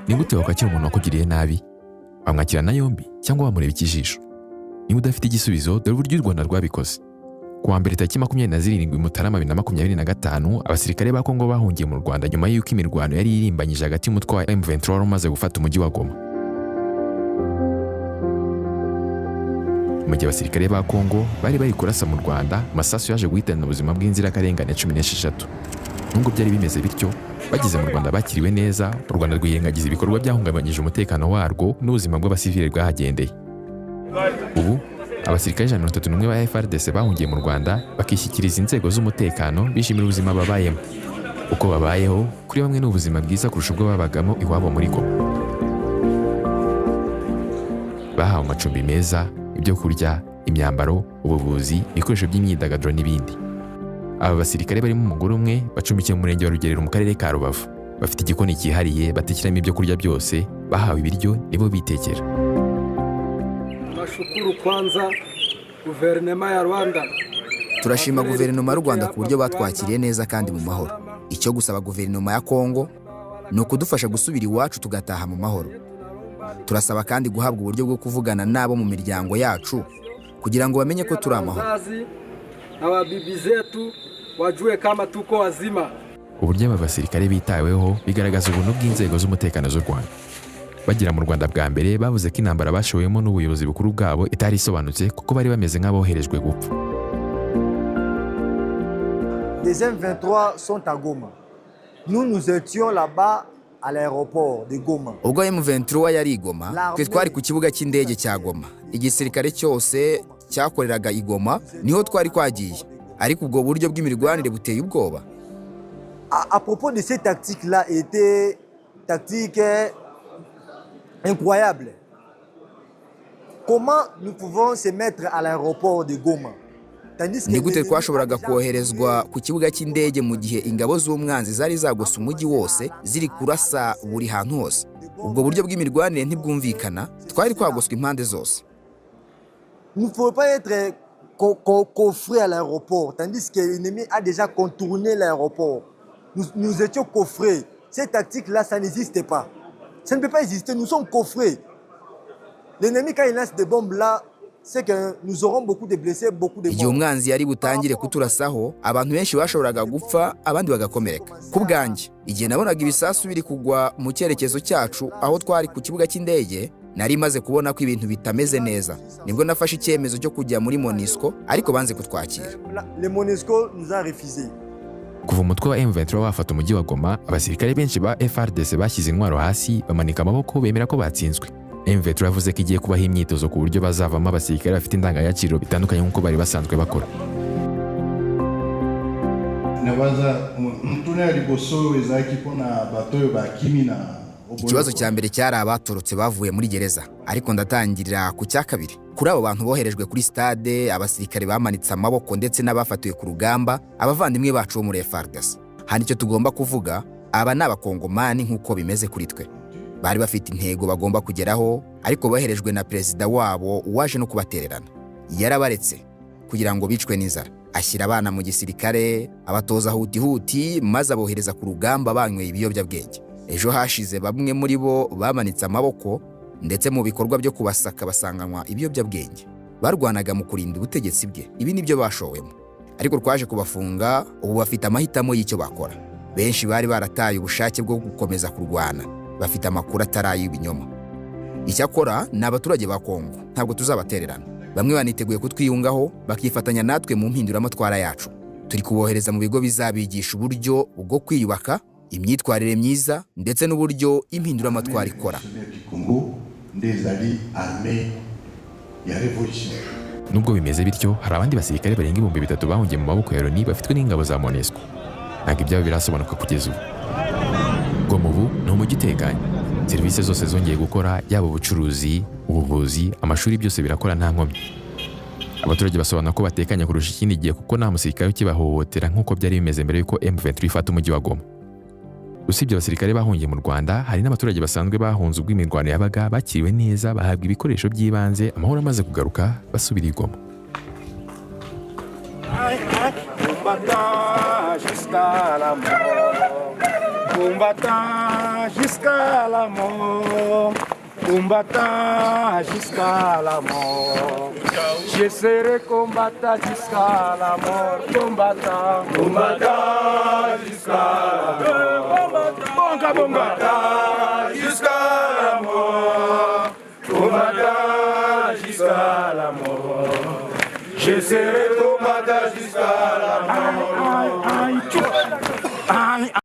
Ni gute wakwakira umuntu wakugiriye nabi? Wamwakirana yombi cyangwa wamureba ikijisho? Niba udafite igisubizo, dore uburyo u Rwanda rwabikoze. Ku wa mbere, tariki 27 Mutarama 2025, abasirikare ba Kongo bahungiye mu Rwanda nyuma y'uko imirwano yari irimbanyije hagati y'umutwe wa M23 wari umaze gufata umujyi wa Goma. Mu gihe abasirikare ba Kongo bari bari kurasa mu Rwanda, amasasu yaje guhitana ubuzima bw'inzirakarengane 16. Nubwo byari bimeze bityo, bageze mu Rwanda bakiriwe neza. U Rwanda rwirengagiza ibikorwa byahungabanyije umutekano warwo n'ubuzima bw'abasivile rwahagendeye. Ubu abasirikare 131 ba FARDC bahungiye mu Rwanda, bakishyikiriza inzego z'umutekano, bishimira ubuzima babayemo. Uko babayeho, kuri bamwe ni ubuzima bwiza kurusha ubwo babagamo iwabo muri Goma. Bahawe amacumbi meza, ibyo kurya, imyambaro, ubuvuzi, ibikoresho by'imyidagaduro n'ibindi. Aba basirikare barimo umugore umwe bacumbikiye mu murenge wa Rugerero mu karere ka Rubavu. Bafite igikoni cyihariye batekeramo ibyo kurya byose. Bahawe ibiryo, nibo bitekera. Tunashukuru kwanza guverinoma ya Rwanda. Turashima guverinoma y'u Rwanda ku buryo batwakiriye neza kandi mu mahoro. Icyo gusaba guverinoma ya Kongo ni ukudufasha gusubira iwacu, tugataha mu mahoro. Turasaba kandi guhabwa uburyo bwo kuvugana n'abo mu miryango yacu kugira ngo bamenye ko turi amahoro. Wazazi na wabibi zetu wajue kama tuko wazima. Uburyo aba basirikare bitaweho bigaragaza ubuntu bw'inzego z'umutekano z'u Rwanda. Bagera mu Rwanda bwa mbere, bavuze ko intambara bashowemo n'ubuyobozi bukuru bwabo itari isobanutse, kuko bari bameze nk'aboherejwe gupfa. Les M23 sont à Goma. Nous, nous étions là-bas à l'aéroport de Goma. Ubwo M23 yari i Goma, twe twari ku kibuga cy'indege cya Goma. Igisirikare cyose cyakoreraga i Goma, niho twari twagiye, ariko ubwo buryo bw'imirwanire buteye ubwoba. À propos de ces tactiques-là, étaient tactiques incroyables. Comment nous pouvons se mettre à l'aéroport de Goma tandis que Ni gute twashoboraga koherezwa ku kibuga cy'indege mu gihe ingabo z'umwanzi zari zagose umujyi wose, ziri kurasa buri hantu hose? Ubwo buryo bw'imirwanire ntibwumvikana. Twari twagoswe impande zose. Nous ne pouvons pas être coffrés à l'aéroport, tandis que l'ennemi a déjà contourné l'aéroport. Nous, nous étions coffrés. Ces tactiques-là, ça n'existe pas. Ça ne peut pas exister. Nous sommes coffrés. L'ennemi, quand il lance des bombes là, c'est que nous aurons beaucoup de blessés, beaucoup de Igihe morts. umwanzi yari butangire kuturasaho, abantu benshi bashoboraga gupfa, abandi bagakomereka. Ku bwanjye, igihe nabonaga ibisasu biri kugwa mu cyerekezo cyacu aho twari ku kibuga cy'indege, nari maze kubona ko ibintu bitameze neza. Nibwo nafashe icyemezo cyo kujya muri MONUSCO, ariko banze kutwakira. Le MONUSCO nous a refusé. Kuva umutwe wa M23 wafata umujyi wa Goma, abasirikare benshi ba FARDC bashyize intwaro hasi, bamanika amaboko, bemera ko batsinzwe. M23 yavuze ko igiye kubaha imyitozo ku buryo bazavamo abasirikare bafite indangagaciro bitandukanye nk'uko bari basanzwe bakora. Nabaza motuna ya liboso ezalaki mpona bato oyo bakimi na Ikibazo cya mbere cyari abatorotse bavuye muri gereza, ariko ndatangirira ku cya kabiri, kuri abo bantu boherejwe kuri stade, abasirikare bamanitse amaboko ndetse n'abafatiwe ku rugamba, abavandimwe bacu bo muri FARDC. Hano icyo tugomba kuvuga, aba ni abakongomani nk'uko bimeze kuri twe. Bari bafite intego bagomba kugeraho, ariko boherejwe na perezida wabo waje no kubatererana. Yarabaretse kugira ngo bicwe n'inzara, ashyira abana mu gisirikare, abatoza huti huti, maze abohereza ku rugamba banyweye ibiyobyabwenge. Ejo hashize bamwe muri bo bamanitse amaboko, ndetse mu bikorwa byo kubasaka basanganywa ibiyobyabwenge. Barwanaga mu kurinda ubutegetsi bwe, ibi nibyo bashowemo, ariko twaje kubafunga. Ubu bafite amahitamo y'icyo bakora. Benshi bari barataye ubushake bwo gukomeza kurwana, bafite amakuru atari ay'ibinyoma. Icyakora ni abaturage ba Kongo, ntabwo tuzabatererana. Bamwe baniteguye kutwiyungaho, bakifatanya natwe mu mpinduramatwara yacu. Turi kubohereza mu bigo bizabigisha uburyo bwo kwiyubaka, imyitwarire myiza ndetse n'uburyo impinduramatwara ikora. Du Congo nde ezali armée ya révolution. Nubwo bimeze bityo, hari abandi basirikare barenga 3000 bahungiye mu maboko ya Loni, bafitwe n'ingabo za MONUSCO. Ntabwo ibyabo birasobanuka kugeza ubu. Goma ubu ni umujyi utekanye. Serivisi zose zongeye gukora, yaba ubucuruzi, ubuvuzi, amashuri, byose birakora nta nkomyi. Abaturage basobanura ko batekanye kurusha ikindi gihe, kuko nta musirikare ukibahohotera nk'uko byari bimeze mbere y'uko M23 ifata umujyi wa Goma. Usibye abasirikare bahungiye mu Rwanda, hari n'abaturage basanzwe bahunze ubwo imirwano yabaga. Bakiriwe neza, bahabwa ibikoresho by'ibanze. Amahoro amaze kugaruka, basubira i Goma. Combattant jusqu'à la mort. Combattant jusqu'à la mort. Combattant jusqu'à la mort. Je serai combattant jusqu'à la mort. Combattant. Combattant jusqu'à la mort. Bonga, combattant jusqu'à la mort. Combattant jusqu'à la mort. Je serai combattant jusqu'à la mort.